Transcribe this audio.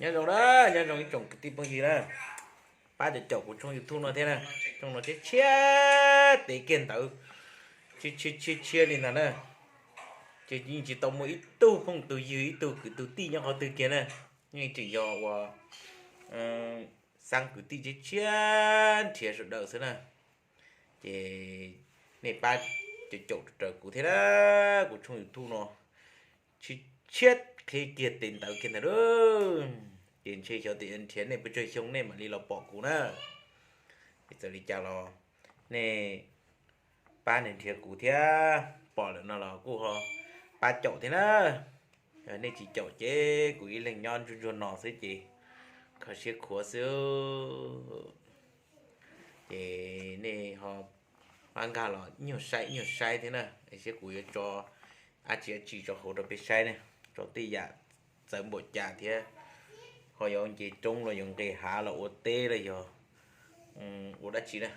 Nyob zoo na, nyob zoo ib tsoom kwv tij phooj ywg na, pab caum caum kuv tshooj YouTube no thiab na. Tshooj no tshiab tshiab tes kiag ntawd, tshiab tshiab tshiab tshiab li ntawd na. Ces yeej tsis tau muaj ib tug phooj tus ywg ib tug kwv tus tij nyob qhov twg kiag na, yeej tseem yog uas xab kwv tij tshiab tshiab nrhiav sawv daws xwb na. Ces nej pab caum caum raws kuv thiab na, kuv tshooj YouTube no tshiab tshiab qhib kiag tes ntawd kiag ntawd lauj. Ces ntshe xyov tias nrhiav nej pes tsawg xyoo nej mam li los pom kuv na. Es txawm li cas los nej pab nrhiav kuv thiab, pom lawm no los kuj ho pab caum thiab na. Nej tsis caum ces kuv ib leeg nyob ntsuag ntsuag no xwb ces kho siab khuav xwb. Ces nej ho pab nkag los nyuag saib nyuag saib thiab na, saib kuv yuav tso dab tsi dab tsi tso hauv rau peb saib ne, tso tej yam txawv npaum cas thiab, ho yuav nce roob los yuav nqis hav los ua teb los yog ua dab tsi na.